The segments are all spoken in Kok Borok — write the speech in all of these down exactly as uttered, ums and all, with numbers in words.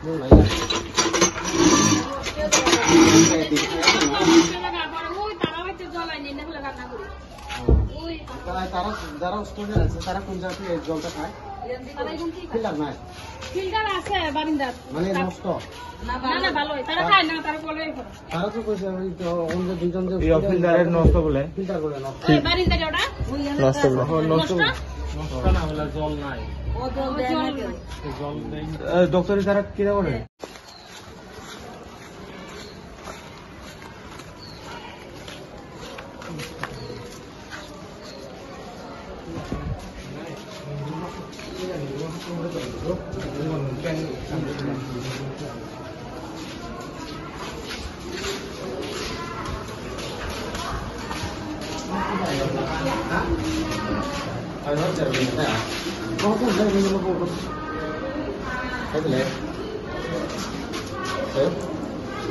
তারা, তারা স্টুডেন্ট আছে, তারা কোন জায়গা থেকে এই জলটা খায়? তারা এখন কি খায়? ফিল্টার নাই? ফিল্টার আছে বারিন্দাত। মানে নষ্ট? না, না, ভালোই। তারা খায় না, তারা বলে এখন। তারা তো কইছে, ওই তো অন্য দুইজন যে এই ফিল্টার ফিল্টারের নষ্ট বলে। ফিল্টার বলে নষ্ট। ওই বারিন্দার ওটা? নষ্ট বলে। ও, নষ্ট। নষ্ট? নষ্ট না, বলে জল নাই। ও, জল ও, দেয় জল না নাই। কেন? জল দেয় না। এ, দপ্তরে তারা কিনা করে?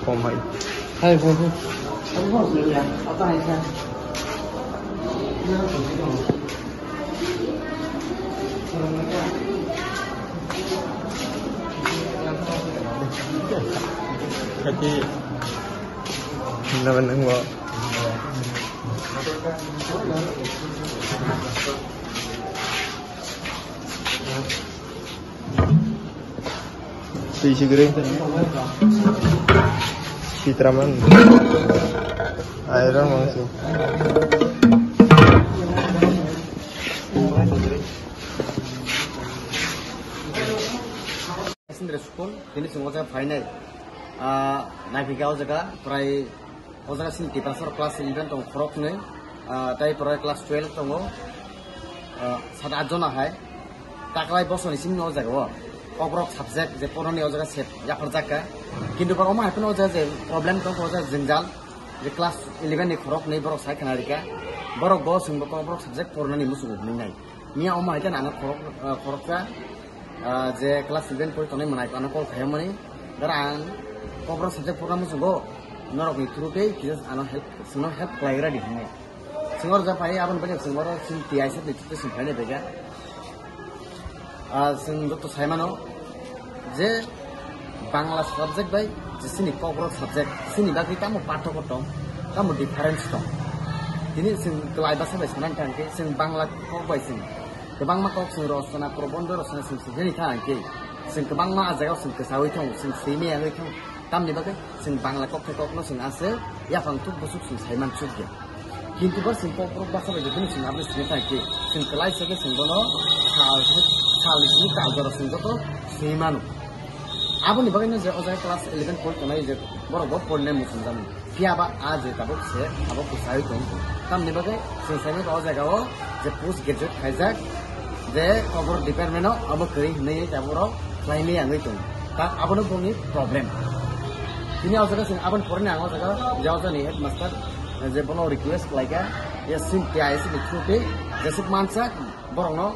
Kom hai. Hai, kom hai. Kati, naman nang wa. Twi sigiri. Sitraman. Iron mangsi. Secondary school, tini chwng o jaga phainai. Ah, naipikha o jaga, prai O jaga chini Tiprasoro class eleven tongo khoroknwi, ah, tei pore class twelve tongo, ah, sat at jona hai. Taklai bosoni simi o jaga o Kokborok subject je pornani o jaga se yapharjak kha. Kintu borok omo hai phano o jaga je problem tongkha, o jaga jwngjal je class eleven ni khoroknwi borok sai khna rikha. Borok bo chwngbo Kokborok subject pornani muchungo hwnwi nai. Miya omo hai khe nang khorok, ah, khoroksa, ah, je class eleven pori tongnai mwnai ano call khaiyamani. Dara ang Kokborok subject porna muchungo norokni through tei kisa ano help, chwngno help khlaigra di hwnwi. Chwng oro ja phai aboni bagwi chwng oro chini T I S F ni through tei chwng phainai bai kha. Ah, chwng joto sai mano je Bangla subject bai je chini Kokborok subject chini bagwi tamo pathoko tong, tamo difference tong. Tini chwng kwlai bwsa bai sana thang khe chwng Bangla kok bai chwng kwbangma kok chwng rosona, probondho rosona chwng swinani thang khe chwng kwbangma ah jagao chwng kwchaui thang, chwng swimai yangwi thang. Tamni bagwi chwng Bangla kok khe kokno chwng aswk yaphang thuk bwswk chwng sai man chuk ya. Kintu bo chwng Kokborok bwsa bai jotono chwng aboni simi thang khe chwng kwlai se khe chwng bono sal, sal ni simi tal jora chwng joto simi mano. Aboni bagwino je o jaga class eleven pori tongnai je borok bo porinai muchung jamu. Phiya ba a je tabuk se abo kwchai tong. Tamni bagwi chwng sai mano o jaga o je post graduate khaijak je Kokborok department o abo kwrwi hinwi tabuk rok khlaimaya wngwi tong. Ta abono bongni problem. Tini o jaga chwng aboni porani ang o jaga je o jagani headmaster je bono request khlaikha, ya sin T I S ni through tei jesuk mansa borokno,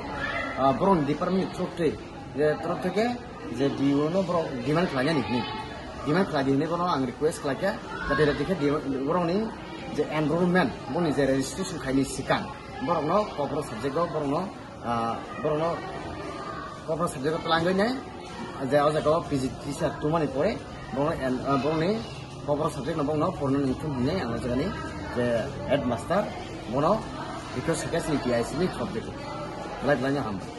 ah, borokni department ni through tei je toro theke je D O no borok demand khlainani hinwi. Demand khlai di hinwi bono ang request khlaikha, jate jate khe D O borokni je enrollment, boni je registration khaini swkang borokno Kokborok subject o borokno, ah, borokno Kokborok subject o twlangwi nai, je o jaga o P G teacher tongmani pore borokno en-, ah, borokni Kokborok subject no borokno pornani thum hinwi ang o jagani je headmaster bono request khaikha chini T I S ni through tei. Belai belai no hambai.